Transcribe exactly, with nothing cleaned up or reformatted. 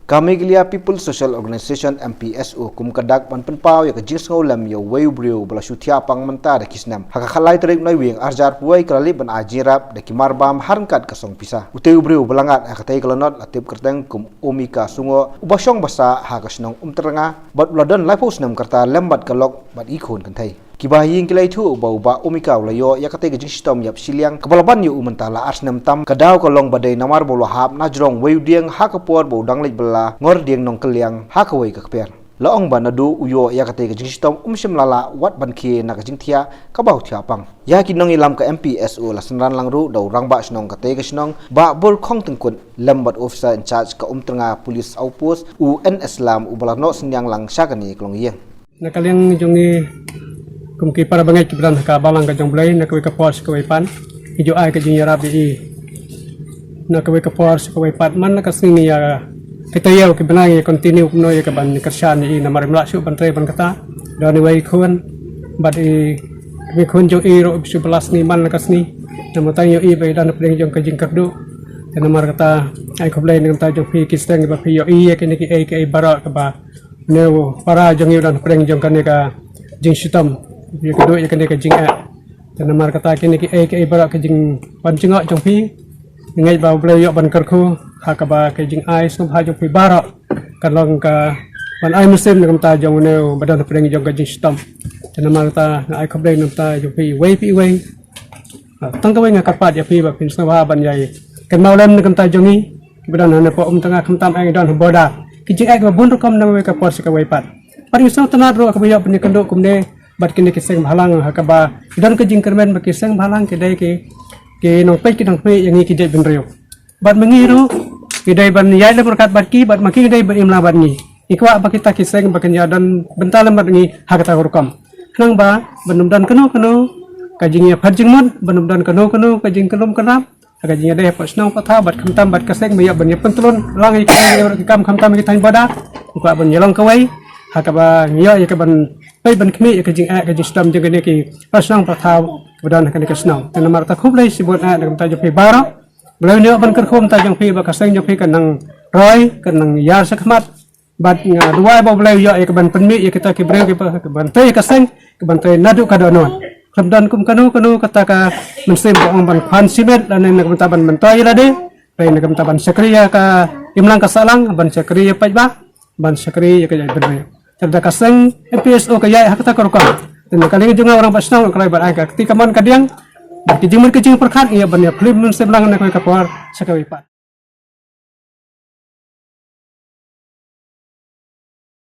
Ka Meghalaya People's Social Organisation, M P S O, kum ka dak ban pynpaw ïa ka jingsngewlem ïa uwei u briew ba la shu thiah pang mynta da ki snem. Ha ka khatlai tarik Naiwieng arhajar arphew wei ka la leit ban ai jingïarap da ki marbam ha ryngkat ka song pisa. Utei u briew ba la ngat ha katei ka lanot la tip kyrteng kum Omika Sungo, uba shong basa ha ka shnong Umtyrnga, bad u la don laiphew snem ka rta lem bad ka lok bad ki khun kynthei. Kiba ha ïing ki la ïathuh ba u Bah Omika u la ïoh ïa katei ka jingshitom ïap shiliang kaba la ban ïa u mynta la ar snem tam. Ka daw ka long ba dei namar ba u la hap na jrong uwei u dieng ha ka por ba u dang leit bylla ngor dieng nongkylliang ha kawei ka kper. La ong ba naduh u ïoh ïa katei ka jingshitom um shym la lah wat ban khie na ka jingthiah kaba u thiah pang. Ïa ki nongïalam ka M P S O la synran lang ruh da u rangbah shnong katei ka shnong, Bah Burkhong Tyngkut, lem bad officer in charge ka Umtyrnga Police Outpost, u N S Lam, uba la noh synñiang lang sha kane ka longïing. Na ka liang jong ngi kum ki para bangeit kiba don ha ka balang ka jong U Blei, na kawei ka por sha kawei pat ngi ju ai ka jingïarap ïa i. Na kawei ka por sha kawei pat man la ka sngi ngi ïa kita ïa ki bnai ngi continue kumno ïa ka ban kyrshan ïa i, namar im lah shuh ban trei ban kata. Don iwei i khun bad i, i khun jong i ruh shu bylla sngi man la ka sngi. Namar tang ïohi ba i don hapdeng jong ka jingkyrduh. Te namar kata ai khublei na ka bynta jong phi ki seng ba phi ïohi ïa kine kiei kiei baroh kaba ne u para jong ngi u don hapdeng jong kane ka jingshitom, ïa ka duh ïa kane ka jingeh. Te namar kata kine kiei kiei baroh ka jingwan jngoh jong phi, ngeit ba U Blei u ïoh ban kyrkhu ha kaba ka jingai sngewbha jong phi baroh kan long ka ban ai mynsiem na ka bynta jong une u ba don hapdeng jong ka jingshitom. Te namar kata nga ai khublei na ka bynta jong phi iwei pa iwei. Ah, tang kawei nga kyrpad ïa phi ba phin sngewbha ban ïai kynmaw lem na ka bynta jong ngi kiba don hangne hapoh Umtyrnga, khamtam eh ngi don ha border. Ki jingeh kiba bun rukom na kawei ka por sha kawei pat. Bad ngi sngewtynnat ruh kaba ïoh ban ïakynduh kumne bad kine ki seng bhalang ha kaba ki don ka jingkyrmen ba ki seng bhalang ki dei ki, ki nongpeit ki nongkhmih ïa ngi ki jaitbynriew. Bad ma ngi ruh ngi dei ban ïaid lem ryngkat bad ki, bad ma ki ngi dei ban im lang bad ngi. Ngi kwah ba kita ki seng ba kin ïa don bynta lem bad ngi ha kata ka rukom. Khnang ba ban ym don kano kano ka jingïapher jingmut, ban ym don kano kano ka jingkylum kylram ha ka jingïadei hapoh shnong hapoh thaw, bad khamtam bad ka seng ba ïoh ban ïapyntlun lang ïa ki kam khamtam ïa ki thaiñ border. Ngi kwah ban ïalong kawei ha kaba ngi ïoh ïa ka ban peit ban khmih ïa ka jingeh ka jingshitom jong kine ki para shnong para thaw ba don ha kane ka shnong. Te namar kata khublei shibun eh na ka bynta jong phi baroh. Blei un ïoh ban kyrkhu na ka bynta jong phi ba ka seng jong phi kan nang roi, kan nang ïar shakhmat. Bad nga duwai ba U Blei u ïoh ïa ka ban pynmih ïa kita ki briew kiba, kiban trei ïa ka seng, kiban trei naduh ka dohnud. Khlem don kum kano kano kata ka mynsiem ba ong ban khwan shimet lane na ka bynta ban myntoi ïa lade, hynrei na ka bynta ban shakri ïa ka imlang ka sahlang, ban shakri ïa paidbah, ban shakri ïa ka jaitbynriew. Te da ka seng M P S O ka ïaid ha kata ka rukom. Te na ka liang jong nga u rangbah shnong, nga kyrpad ban ai ka kti kamon kadiang bad ki jingmut ki jingpyrkhat ïa ban ïa plie mynsiem lang na kawei ka por sha kawei pat.